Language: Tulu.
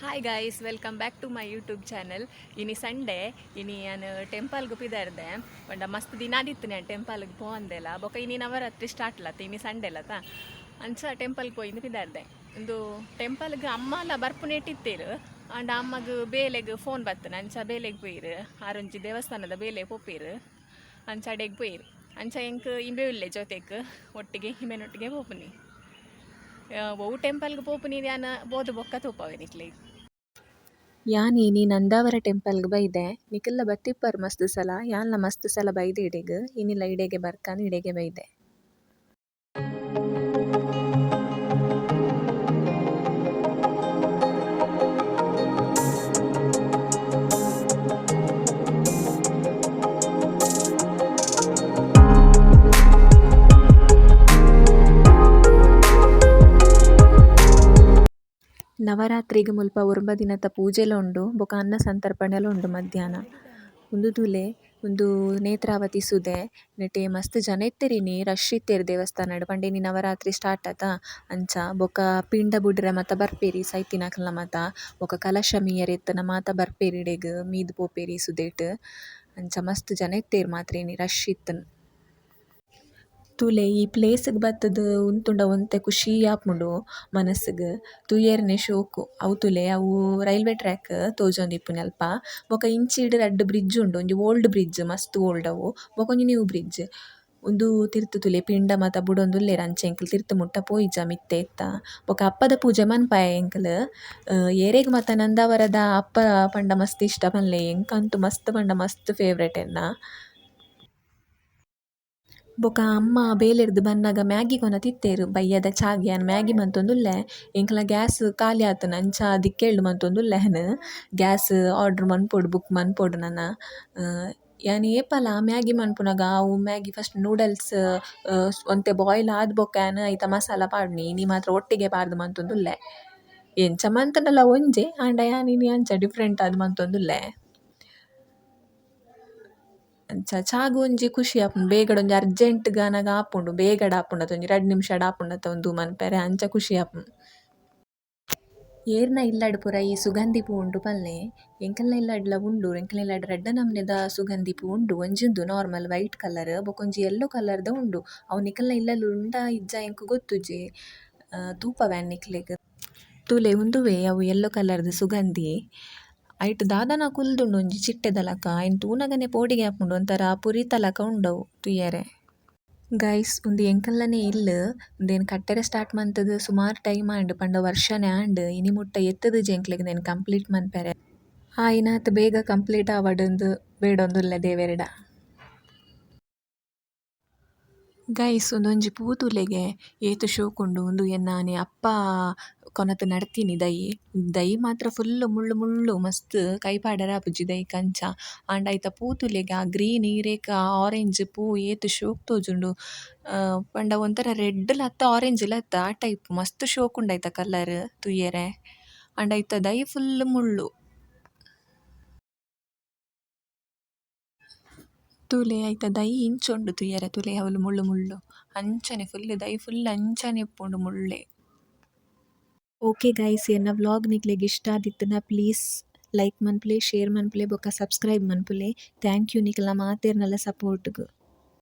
Hi guys, welcome back to my YouTube channel. ಇನಿ ಸಂಡೇ, ಇನಿ ಯಾನ್ ಟೆಂಪಲ್ಗ್ ಪಿದರ್ದೆ. ಪಂಡ ಮಸ್ತ್ ದಿನಾದಿತ್ತು ನಾನು ಟೆಂಪಲ್ಗೆ ಪೋಂದೆಲ್ಲ. ಬೊಕ ಇನಿ ನವರಾತ್ರಿ ಸ್ಟಾರ್ಟ್ ಲತ್ತ, ಇನಿ ಸಂಡೇ ಲತ್ತ, ಅಂಚ ಟೆಂಪಲ್ಗೆ ಪೋಯಿಂದು ಪಿದರ್ದೆ. ಒಂದು ಟೆಂಪಲ್ಗೆ ಅಮ್ಮಲ ಬರ್ಪುನೇಟಿತ್ತೇರು. ಆಂಡ ಅಮ್ಮಗ್ ಬೇಲೆಗ್ ಫೋನ್ ಬತ್ತನ, ಅಂಚ ಬೇಲೆಗ್ ಪೋಯಿರು. ಆರೊಂಜಿ ದೇವಸ್ಥಾನದ ಬೇಲೆ ಪೋಪೇರು, ಅಂಚ ಅಡೆಗ್ ಪೋಯಿರು. ಅಂಚ ಎಂಕ್ ಇಂಬೆ ಉಲ್ಲೆ ಜೊತೆಕ್, ಒಟ್ಟಿಗೆ ಇಂಬೆನೊಟ್ಟಿಗೆ ಪೋಪುನಿ. ಒವು ಟೆಂಪಲ್ಗೆ ಪೋಪುನಿ ಯಾನ್ ಬೋದು ಬೊಕ್ಕ ತೋಪವೆ ನಿಕ್ಲೆಗ್. ಯಾನ್ ಇನಿ ನಂದಾವರ ಟೆಂಪಲ್ಗ್ ಬೈದೆ. ನಿಕಲ್ಲ ಬತ್ತಿಪ್ಪರ್ ಮಸ್ತ್ ಸಲ, ಯಾನ್ಲ ಮಸ್ತ್ ಸಲ ಬೈದೆ ಇಡೆಗ್. ಇನಿಲ ಇಡೆಗೆ ಬರ್ಕಂದ್ ಇಡೆಗೆ ಬೈದೆ. ನವರಾತ್ರಿಗ್ ಮುಲ್ಪ ಒರ್ಂಬ ದಿನತ ಪೂಜೆಲ ಉಂಡು, ಬೊಕ ಅನ್ನ ಸಂತರ್ಪಣೆಲ ಉಂಡು ಮಧ್ಯಾಹ್ನ. ಉಂದು ತೂಲೆ, ಉಂದು ನೇತ್ರಾವತಿ ಸುದೆ. ನೆಟೆ ಮಸ್ತ್ ಜನ ಇತ್ತೆರ್ ಇನಿ, ರಶ್ ಇತ್ತೆರ್ ದೇವಸ್ಥಾನಡ್. ಪಂಡ ಇನಿ ನವರಾತ್ರಿ ಸ್ಟಾರ್ಟ್ ಅತ, ಅಂಚ. ಬೊಕ ಪಿಂಡ ಬುಡ್ರೆ ಮಾತ ಬರ್ಪೆರ್ ಸೈತಿನಕಲ್ನ ಮಾತ. ಬೊಕ ಕಲಶ ಮೀಯೆರೆ ಇತ್ತ್ಂಡ ಮಾತ ಬರ್ಪೆರ್ ಇಡೆಗ್, ಮೀದ್ ಪೋಪೆರ್ ಈ ಸುದೆಟ್. ಅಂಚ ಮಸ್ತ್ ಜನ ಇತ್ತೆರ್ ಮಾತ್ರ ಇನಿ, ರಶ್ ಇತ್ತ್ಂಡ್. ತೂಲೆ, ಈ ಪ್ಲೇಸ್ ಗ್ ಬತ್ತುದು ಉಂತುಂಡ ಒಂತೆ ಖುಷಿ ಆಪುಂಡು ಮನಸ್ಗ್. ತೂಯೆರ್ನೆ ಶೋಕು. ಅವು ತೂಲೆ, ಅವು ರೈಲ್ವೆ ಟ್ರ್ಯಾಕ್ ತೋಜೊಂದಿಪ್ಪುನಿ ಅಲ್ಪ. ಬೊಕ ಇಂಚಿಡ್ ರಡ್ಡ್ ಬ್ರಿಡ್ಜ್ ಉಂಡು. ಒಂಜಿ ಓಲ್ಡ್ ಬ್ರಿಡ್ಜ್, ಮಸ್ತ್ ಓಲ್ಡ್ ಅವು. ಬೊಕ ಒಂಜಿ ನ್ಯೂ ಬ್ರಿಡ್ಜ್. ಉಂದು ತಿರ್ತ್ ತೂಲೆ, ಪಿಂಡ ಮಾತ ಬುಡೊಂದುಲ್ಲೆರ್. ಅಂಚ ಎಂಕುಲು ತಿರ್ತ್ ಮುಟ್ಟ ಪೋಯಿಜ, ಮಿತ್ತೆ ಇತ್ತ. ಬೊಕ ಅಪ್ಪದ ಪೂಜೆ ಮನ್ಪಾಯ ಎಂಕುಲು. ಏರೆಗ್ ಮಾತ ನಂದಾವರದ ಅಪ್ಪ ಪಂಡ ಮಸ್ತ್ ಇಷ್ಟ ಪನ್ಲೆ. ಎಂಕಂತೂ ಮಸ್ತ್ ಪಂಡ ಮಸ್ತ್ ಫೇವರೇಟ್ ಎನ್ನ. ಬೊಕ ಅಮ್ಮ ಬೇಲೆರ್ದ್ ಬನ್ನಗ ಮ್ಯಾಗಿ ಕೊನತಿತ್ತೆರ್ ಬಯ್ಯದ ಚಾಗ್. ಯಾನ್ ಮ್ಯಾಗಿ ಮಂತೊಂದುಲ್ಲೆ. ಎಂಕಲ್ನ ಗ್ಯಾಸ್ ಖಾಲಿ ಆತುಂಡು, ಅಂಚ ದಿಕ್ಕೆಲ್ಡ್ ಮಂತೊಂದುಲ್ಲೆ ಯಾನ್. ಗ್ಯಾಸ್ ಆರ್ಡರ್ ಮನ್ಪೊಡು, ಬುಕ್ ಮನ್ಪೊಡು ನನ. ಯಾನ್ ಏಪಲ ಮ್ಯಾಗಿ ಮನ್ಪುನಗ ಅವು ಮ್ಯಾಗಿ ಫಸ್ಟ್ ನೂಡಲ್ಸ್ ಒಂತೆ ಬಾಯ್ಲ್ ಆದ್ ಬೊಕ್ಕ ಯಾನ್ ಐತ ಮಸಾಲ ಪಾಡುನಿ. ಇನಿ ಮಾತ್ರ ಒಟ್ಟಿಗೆ ಪಾಡ್ದ್ ಮಂತೊಂದುಲ್ಲೆ. ಎಂಚ ಮಂತುಂಡಲ ಒಂಜೆ, ಆಂಡ ಯಾನ್ ಇನಿ ಅಂಚ ಡಿಫರೆಂಟ್ ಆದ್ ಮಂತೊಂದುಲ್ಲೆ. ಅಂಚ ಚಾಗ್ ಒಂಜಿ ಖುಷಿ ಆಪುಂಡು. ಬೇಗಡ್ ಒಂಜಿ ಅರ್ಜೆಂಟ್ ಗಾನಗ ಆಪುಂಡು, ಬೇಗಡ್ ಆಪುಂಡು ಅತ, ಒಂಜಿ ರಡ್ಡ್ ನಿಮಿಷಡ್ ಆಪುಂಡು ಅತ ಉಂದು ಮನ್ಪೆರೆ, ಅಂಚ ಖುಷಿ ಆಪುಂಡು. ಏರ್ನ ಇಲ್ಲಡ್ ಪೂರ ಈ ಸುಗಂಧಿ ಪೂ ಉಂಡು ಪನ್ಲೆ. ಎಂಕಲ್ನ ಇಲ್ಲಡ್ಲ ಉಂಡು. ಎಂಕಲ್ನ ಇಲ್ಲಡ್ ರಡ್ಡ್ ನಮೂನೆದ ಸುಗಂಧಿ ಪೂ ಉಂಡು. ಒಂಜಿ ಉಂದು ನಾರ್ಮಲ್ ವೈಟ್ ಕಲರ್, ಬೊಕೊಂಜಿ ಯೆಲ್ಲೋ ಕಲರ್ದ ಉಂಡು. ಅವು ನಿಕಲ್ನ ಇಲ್ಲಲ್ ಉಂಡಾ ಇಜ್ಜಾ ಎಂಕ್ ಗೊತ್ತುಜಿ. ತೂಪವೆ ನಿಕ್ಲೆಗ್. ತೂಲೆ, ಉಂದುವೇ ಅವು ಯೆಲ್ಲೋ ಕಲರ್ದ ಸುಗಂಧಿ. ಐಟ್ ದಾದನ ಕುಲ್ದುಂಡು ಒಂಜಿ ಚಿಟ್ಟೆದ ಲಕ. ಐನ್ ತೂನಗನೆ ಪೋಡಿಗೆ ಆಪುಂಡು. ಒಂತರ ಪುರಿತ ಲಕ ಉಂಡು ಅವು ತೂಯೆರೆ. ಗೈಸ್, ಉಂದು ಎಂಕಲ್ನನೆ ಇಲ್ಲ್. ಉಂದೆನ್ ಕಟ್ಟೆರೆ ಸ್ಟಾರ್ಟ್ ಮಂತುದು ಸುಮಾರ್ ಟೈಮ್ ಆಂಡ್, ಪಂಡ ವರ್ಷನೆ ಆಂಡ್. ಇನಿ ಮುಟ್ಟ ಎತ್ತುದುಜಿ ಎಂಕ್ಲೆಗ್ ಉಂದೆನ್ ಕಂಪ್ಲೀಟ್ ಮನ್ಪೆರೆ. ಆಯಿನಾತ್ ಬೇಗ ಕಂಪ್ಲೀಟ್ ಆವಡ್ ಬೇಡೊಂದುಲ್ಲೆ ದೇವೆರ್ಡ. ಗೈಸ್, ಉಂದೊಂಜಿ ಪೂ ತೂಲೆಗೆ, ಏತ್ ಶೋಕುಂಡು. ಉಂದು ಎನ್ನಾನೆ ಅಪ್ಪ ಕೊನತ್ ನಡ್ತಿನಿ ದೈ. ದೈ ಮಾತ್ರ ಫುಲ್ ಮುಳ್ಳು ಮುಳ್ಳು, ಮಸ್ತ್ ಕೈ ಪಾಡೆರೆ ಆಪುಜಿ ದೈಕ್ ಅಂಚ. ಆಂಡ ಐತ ಪೂ ತೂಲೆಗೆ, ಆ ಗ್ರೀನ್ ಇರೇಕ್ ಆ ಆರೆಂಜ್ ಪೂ ಏತ್ ಶೋಕ್ ತೋಜುಂಡು. ಪಂಡ ಒಂತರ ರೆಡ್ ಲ ಅತ್ತ್, ಆರೆಂಜ್ ಲ ಅತ್ತ್, ಆ ಟೈಪ್ ಮಸ್ತ್ ಶೋಕುಂಡು ಐತ ಕಲರ್ ತೂಯೆರೆ. ಆಂಡ ಐತ ದೈ ಫುಲ್ ಮುಳ್ಳು. ತೂಲೆ, ಐತ ದೈ ಇಂಚ ಉಂಡು ತೂಯೆರೆ. ತೂಲೆ, ಅವ್ಲು ಮುಳ್ಳು ಮುಳ್ಳು ಅಂಚನೆ ಫುಲ್ ದೈ ಫುಲ್ ಅಂಚನೆ ಇಪ್ಪುಂಡು ಮುಳ್ಳೆ. ಓಕೆ ಗೈಸ್, ಎನ್ನ ವ್ಲಾಗ್ ನಿಕ್ಲೆಗ್ ಇಷ್ಟ ಆದಿತ್ತುಂಡ ಪ್ಲೀಸ್ ಲೈಕ್ ಮನ್ಪುಲೆ, ಶೇರ್ ಮನ್ಪುಲೆ ಬೊಕ ಸಬ್ಸ್ಕ್ರೈಬ್ ಮನ್ಪುಲೆ. Thank you ನಿಕಲ್ನ ಮಾತೆರ್ನಲ ಸಪೋರ್ಟ್ ಗ್.